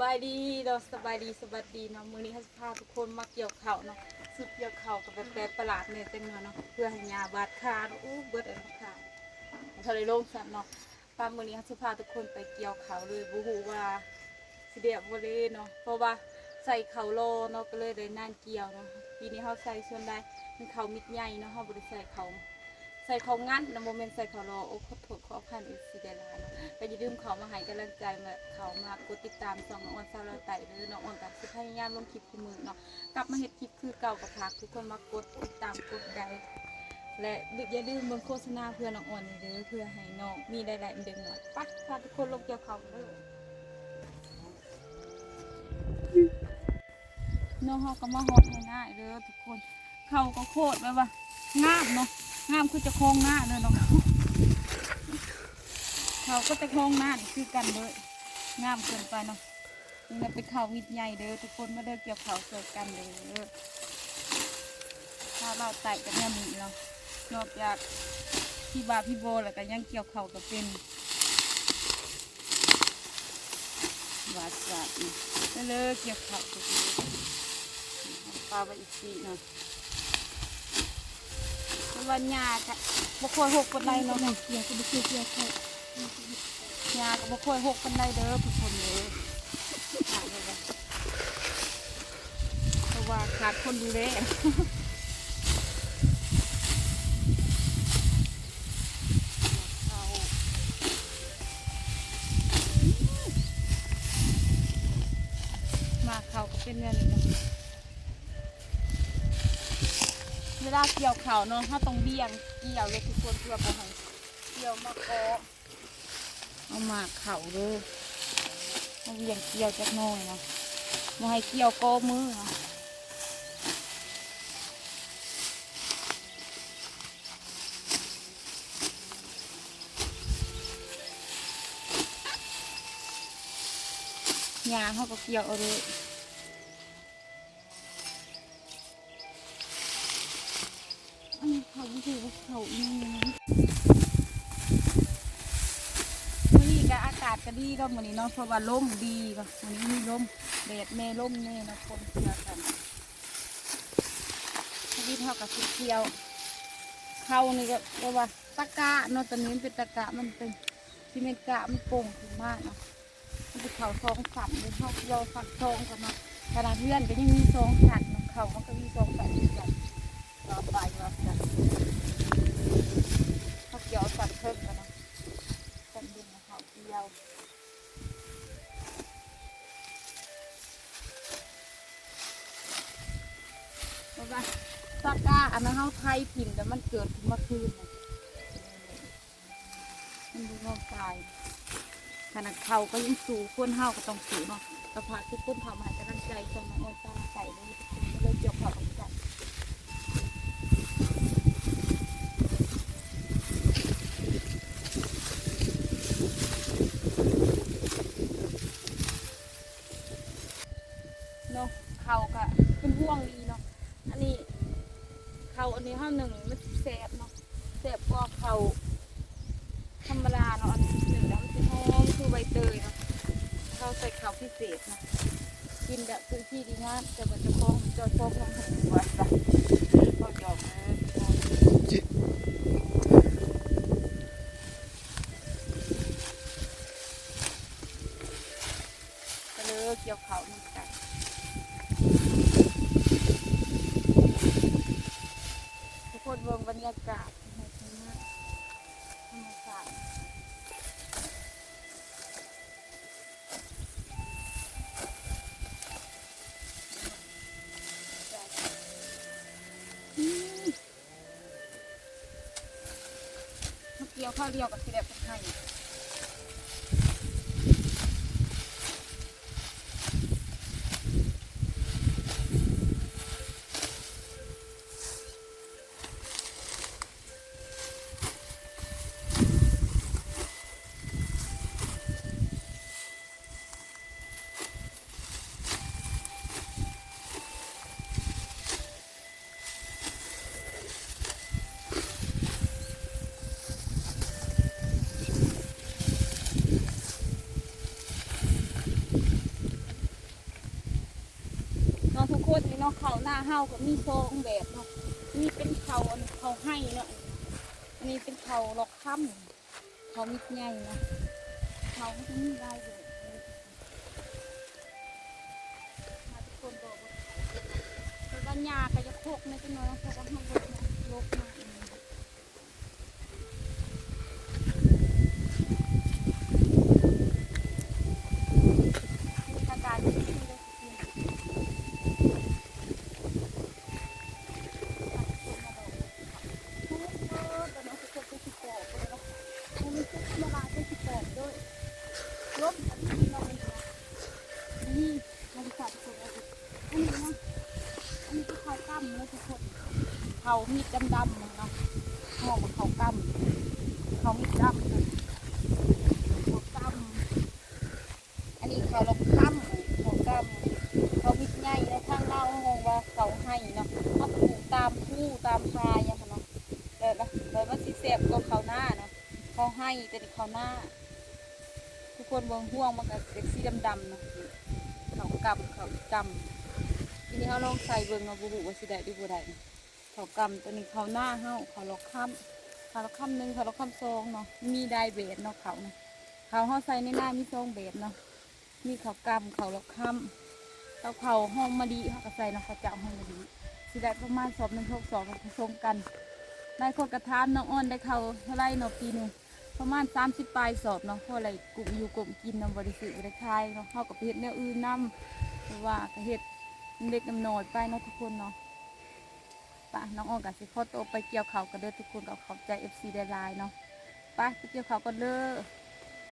ສະບາຍດີເນາະ ສະບາຍດີ ສະຫວັດດີເນາະ ມື້ນີ້ເຮົາຊິພາທຸກຄົນມາກ່ຽວເຂົ້າເນາະ ຊຸດກ່ຽວເຂົ້າກໍແປກໆປະຫຼາດແດ່ຈັກໜ່ອຍເນາະ ເພື່ອໃຫ້ຫຍ້າບາດຂາເນາະ ໂອ້ ເບິດອັນຂາ ບໍ່ທັນໄດ້ລົງຊ້ຳເນາະ ປາ ມື້ນີ້ເຮົາຊິພາທຸກຄົນໄປກ່ຽວເຂົ້າເລີຍ ບໍ່ຮູ້ວ່າຊິແລ້ວບໍ່ແລ້ວເນາະ ເພາະວ່າໃສ່ເຂົ້າລໍເນາະ ກໍເລີຍໄດ້ນານກ່ຽວເນາະ ປີນີ້ເຮົາໃສ່ສ່ວນຫຼາຍເປັນເຂົ້າມິດໃຫຍ່ເນາະ ເຮົາບໍ່ໄດ້ໃສ່ເຂົ້າ ໃສ່ເຂົ້າງັດນະ ບໍ່ແມ່ນໃສ່ເຂົ້າລໍ ໂອ້ ຂໍໂທດຂໍອະໄພເອັຟຊີຫຼາຍໆເນາະ ກໍຢ່າລືມເຂົ້າມາໃຫ້ກຳລັງໃຈ ແລະ ເຂົ້າມາກົດຕິດຕາມຊ່ອງນ້ອງອອນສາວລາວໃຕ້ເດີ ນ້ອງອອນກໍຊິພະຍາຍາມລົງຄລິບ ມື້ເນາະ ກັບມາເຮັດຄລິບຄືເກົ່າ ກໍຝາກທຸກຄົນມາກົດຕິດຕາມ ກົດໄລ ແລະ ຢ່າລືມເບິ່ງໂຄສະນາເພື່ອນ້ອງອອນນີ້ເດີ ເພື່ອໃຫ້ນ້ອງມີລາຍໄດ້ເປັນເດັກນ້ອຍ ໄປ ພາທຸກຄົນລົງກ່ຽວເຂົ້າເດີ ເນາະ ເຮົາກໍມາຮອດໄຮ່ນາເດີທຸກຄົນ ເຂົ້າກໍໂຄດແບບວ່າງາມເນາະ ງາມຄືເຈົ້າຂອງນາເດີເນາະ ເຂົ້າກໍເຈົ້າຂອງນານີ້ຄືກັນເດີ ງາມເກີນໄປເນາະ ນີ້ນະເປັນເຂົ້າມິດໃຫຍ່ເດີທຸກຄົນ ມາເດີກ່ຽວເຂົ້າຊ່ວຍກັນເດີ ຊາວລາວໃຕ້ກໍແນວນີ້ເນາະ ນອກຈາກທີ່ວ່າພີ່ບໍ່ແລ້ວກໍຍັງກ່ຽວເຂົ້າກໍເປັນ ວາດສາດນີ້ ເລີ ກ່ຽວເຂົ້າ ປາໄວ້ອີກ ສີ່ເນາະ ເພາະວ່າຫຍ້າກະບໍ່ຄ່ອຍຮົກປານໃດເນາະ ເນາະ ເກຍກໍບໍ່ເຄີຍເກຍເຂົ້າ ຫຍ້າກໍບໍ່ຄ່ອຍຮົກປານໃດເດີທຸກຄົນເດີ ເພາະວ່າຂາດຄົນດູແລ ເຂົ້າ ໝາກເຂົ້າກໍເປັນແນວນີ້ນະ ເວລາກ່ຽວເຂົ້າເນາະ ເຮົາຕ້ອງບ່ຽງກ່ຽວເລີຍທຸກຄົນ ເພື່ອບໍ່ໃຫ້ກ່ຽວມາເກາະ ເອົາໝາກເຂົ້າເດີ ເຮົາບ່ຽງກ່ຽວຈັກໜ້ອຍເນາະ ບໍ່ໃຫ້ກ່ຽວເກາະມືເນາະ ຫຍ້າເຮົາກໍກ່ຽວເອົາເລີຍ ອັນນີ້ເຂົາບໍ່ຖືວ່າເຂົາອີ່ຫຍັງ ມື້ນີ້ກໍອາກາດກໍດີເນາະ ມື້ນີ້ເນາະ ເພາະວ່າລົມດີເນາະ ມື້ນີ້ມີລົມ ແດດແດ່ລົມແດ່ເນາະ ປົນເຈືອກັນ ທຳອິດເຮົາກໍຊິກ່ຽວ ເຂົ້ານີ້ກໍແບບວ່າຕະກະເນາະ ຕອນນີ້ມັນເປັນຕະກະ ມັນເປັນ ຊິແມ່ນກະມັນໂປ່ງຂຶ້ນມາເນາະ ມັນເປັນເຂົ້າສອງຊັ້ນເດ້ ເຮົາກ່ຽວຊັ້ນສອງກ່ອນເນາະ ຂະໜາດເຮືອນກໍຍັງມີສອງຊັ້ນເນາະ ເຂົ້າມັນກໍມີສອງຊັ້ນຄືກັນ ຕໍ່ໄປວ່າຊັ້ນ ເຮົາກ່ຽວຊັ້ນເທິງກ່ອນເນາະ ຊັ້ນບົນເຮົາກ່ຽວ ເພາະວ່າຕະກະອັນນັ້ນເຮົາໄຖຖິ້ມ ແລ້ວມັນເກີດຂຶ້ນມາຄືນ ມັນບໍ່ຍອມຕາຍ ຂະໜາດເຂົາກໍຍັງສູ້ ຄົນເຮົາກໍຕ້ອງສູ້ເນາະ ກໍຝາກທຸກຄົນເຂົ້າມາໃຫ້ກຳລັງໃຈຊ່ອງນ້ອງອອນສາວລາວໃຕ້ເດີ ທຸກຄົນກໍເລີຍກ່ຽວເຂົ້າກັນ ເນາະ ເຂົ້າກະເປັນຫ່ວງດີເນາະ ອັນນີ້ເຂົ້າອັນນີ້ເຮົາໜຶ້ງມັນຊິແຊບເນາະ ແຊບກວ່າເຂົ້າທຳມະດາເນາະ ອັນໜຶ້ງແລ້ວມັນຊິຫອມຄືໃບເຕີຍເນາະ ເຮົາໃສ່ເຂົ້າພິເສດເນາະ ກິນແບບຄືທີ່ດີງາມ ແຕ່ວ່າເຈົ້າຂອງ ເຈົ້າຂອງຍັງບໍ່ຮູ້ວ່າຊະ ເວົ້າຫຍອກເດີ ກະເລີຍກ່ຽວເຂົ້ານຳກັນ ທຸກຄົນເບິ່ງບັນຍາກາດ ທຳມະຊາດ ມາກ່ຽວຄາວດຽວກໍຊິແລ້ວເປັນໄຮ່. ເ ເຂົ້ານາເຮົາກໍມີສອງແບບເນາະ ມີເປັນເຂົ້າ ອັນ ເຂົ້າໄຮ່ເນາະ ອັນນີ້ເປັນເຂົ້າລອກຄຳ ເຂົ້າມິດໃຫຍ່ເນາະ ເຂົ້າມັນຈະມີຫຼາຍແບບ ມາທຸກຄົນ ເພາະວ່າຫຍ້າກໍຢາກຮົກແດ່ຈັກໜ້ອຍ ເພາະວ່າເຮົາລົກມາ ອາກາດດີ ອັນນີ້ນະ ອັນນີ້ຄືເຂົ້າກ້ຳເນາະທຸກຄົນ ເຂົ້າມີດດຳໆ ເນາະ ເຮົາເຂົ້າກ້ຳ ເຂົ້າມີດດຳ ເຂົ້າກ້ຳ ອັນນີ້ເຂົ້າລອກຄຳ ເຂົ້າກ້ຳ ເຂົ້າມີດໃຫຍ່ເນາະ ທາງລາວເຮົາຮ້ອງວ່າເຂົ້າໄຮ່ເນາະ ເຮົາກໍປູກຕາມພູຕາມປ່າຫຍັງຫັ້ນເນາະ ແບບວ່າ ແບບວ່າຊິແຊບກວ່າເຂົ້ານາເນາະ ເຂົ້າໄຮ່ ແຕ່ນີ້ເຂົ້ານາ ທຸກຄົນເບິ່ງ ຮວງມັນກໍເປັນສີດຳໆ ເນາະ ເຂົ້າກ້ຳ ເຂົ້າອີກກ້ຳ ທີນີ້ເຮົາລອງໃສ່ເບິ່ງເນາະ ບໍ່ຮູ້ວ່າຊິໄດ້ຫຼືບໍ່ໄດ້ ເຂົ້າກ້ຳ ໂຕນີ້ເຂົ້ານາເຮົາ ເຂົ້າລອກຄຳ ເຂົ້າລອກຄຳໜຶ່ງ ເຂົ້າລອກຄຳສອງເນາະ ມີຫຼາຍແບບເນາະ ເຂົ້ານະ ເຂົ້າເຮົາໃສ່ໃນນາມີສອງແບບເນາະ ມີເຂົ້າກ້ຳ ເຂົ້າລອກຄຳ ກັບເຂົ້າຫອມມະລິ ເຮົາກໍໃສ່ເນາະ ເຂົ້າຈ້າວຫອມມະລິ ຊິໄດ້ປະມານສອບໜຶ່ງ ສອງສອບ ແລ້ວກໍສົມກັນ ຫຼາຍຄົນກໍຖາມນ້ອງອອນໄດ້ເຂົ້າເທົ່າໃດເນາະ ປີໜຶ່ງ ປະມານສາມສິບປາຍສອບເນາະ ພໍໄດ້ກຸ້ມຢູ່ກຸ້ມກິນນຳ ບໍ່ໄດ້ຊື້ບໍ່ໄດ້ຂາຍເນາະ ເຮົາກໍໄປເຮັດແນວອື່ນນຳ ຫຼືວ່າກໍເຮັດເລັກນ້ອຍໄປເນາະທຸກຄົນເນາະ ປະ ນ້ອງອອນກໍຊິຂໍໂຕໄປກ່ຽວເຂົ້າກັນເດີທຸກຄົນ ກໍຂອບໃຈເອັຟຊີຫຼາຍໆ ເນາະ ໄປ ໄປກ່ຽວເຂົ້າກັນເດີ.